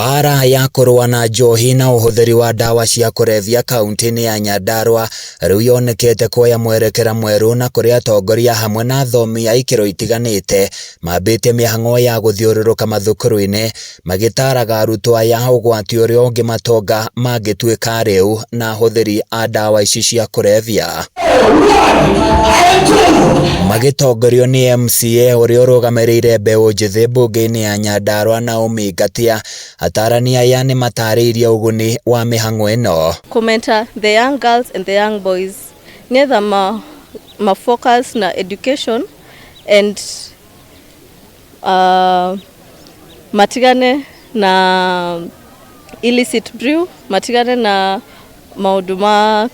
Mbara ya kũrũa na njohi na ũhũthĩri wa ndawa cia kũrebia kaunti-inĩ ya Nyandarua rĩu yonekete kuoya mwerekera mwerũ na kũrĩ atongoria hamwe na athomi a ikĩro itiganĩte mambĩtie mĩhang'o ya gũthiũrũrũka mathukuru-inĩ magĩtaraga arutwo aya ũgwati ũrĩa ũngĩmatonga mangĩtuĩka rĩu na ahũthĩri a ndawa ici cia kũrebia. Magĩtongorio nĩ MCA ũrĩa ũrũgamĩrĩire mbeũ njĩthĩ mbunge-inĩ ya Nyandarua Naomi Ngatia, atarani aya nĩ matarĩirie ũguni wa mĩhang'o ĩno. Kũmentor the young girls and the young boys nĩgetha ma focus na education and matigane na illicit brew, matigane na maũndũ ma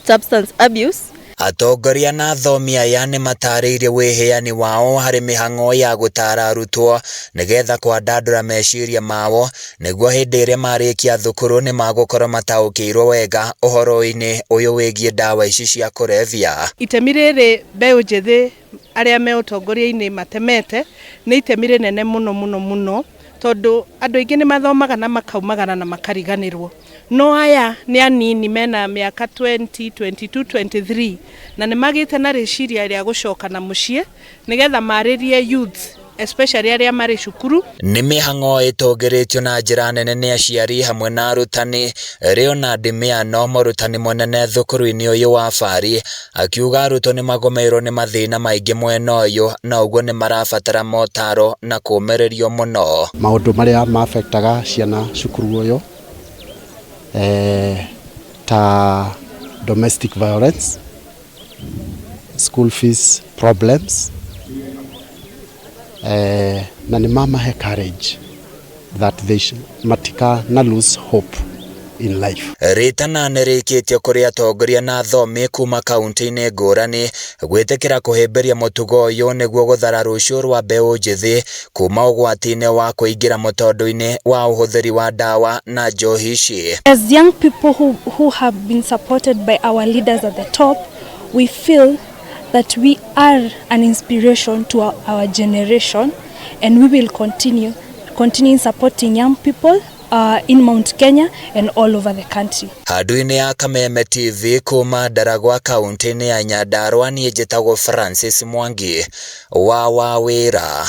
substance abuse. Atongoria na athomi aya nĩ matarĩirie wĩheani wao harĩ mĩhang'o ya gũtara arutwo nĩgetha kwandandũra meciria mao nĩguo hĩndĩ ĩrĩa marĩkia thukuru nĩ magũkorwo mataũkĩirwo wega ũhoro-inĩ ũyũ wĩgiĩ ndawa ici cia kũrebia. Itemi rĩrĩ mbeũ njĩthĩ arĩa me ũtongoria-inĩ matemete nĩ itemi rĩnene mũno mũno mũno, tondũ andũ aingĩ nĩ mathomaga na makaumagara na makariganĩrwo, no aya nĩ anini mena mĩaka 20, 22, 23 na nĩ magĩte na rĩciria rĩa gũcoka na mũciĩ nĩgetha marĩrie youth, especially arĩa marĩ cukuru. Nĩ mĩhang'o ĩtongoretio na njĩra nene nĩ aciari hamwe na arutani. Leonard Miano, mũrutani mũnene thukuru-inĩ ũyũ wa Bari, akiuga arutwo nĩ magomeirwo nĩ mathĩna maingĩ mwena ũyũ na ũguo nĩ marabatara motaro na kũũmĩrĩrio mũno. Maũndũ marĩa ma-affectaga ciana cukuru ũyũ ta domestic violence, school fees problems, na nĩ mamahe courage that they matika na lose hope in life. Rĩtana nĩ rĩkĩtio kũrĩ atongoria na athomi kuma kaunti-inĩ ngũrani gwĩtĩkĩra kũhĩmbĩria mũtugo ũyũ nĩguo gũthara rũciũ rwa mbeũ njĩthĩ kuma ũgwati-inĩ wa kũingĩra mũtondo-inĩ wa ũhũthĩri wa ndawa na njohi ici. As young people who have been supported by our leaders at the top, we feel that we are an inspiration to our generation, and we will continue supporting young people in Mount Kenya and all over the country. Handũ-inĩ ya Kameme TV kuma Ndaragwa kaunti-inĩ ya Nyandarua, niĩ njĩtagwo Francis Mwangi wa Wawĩra.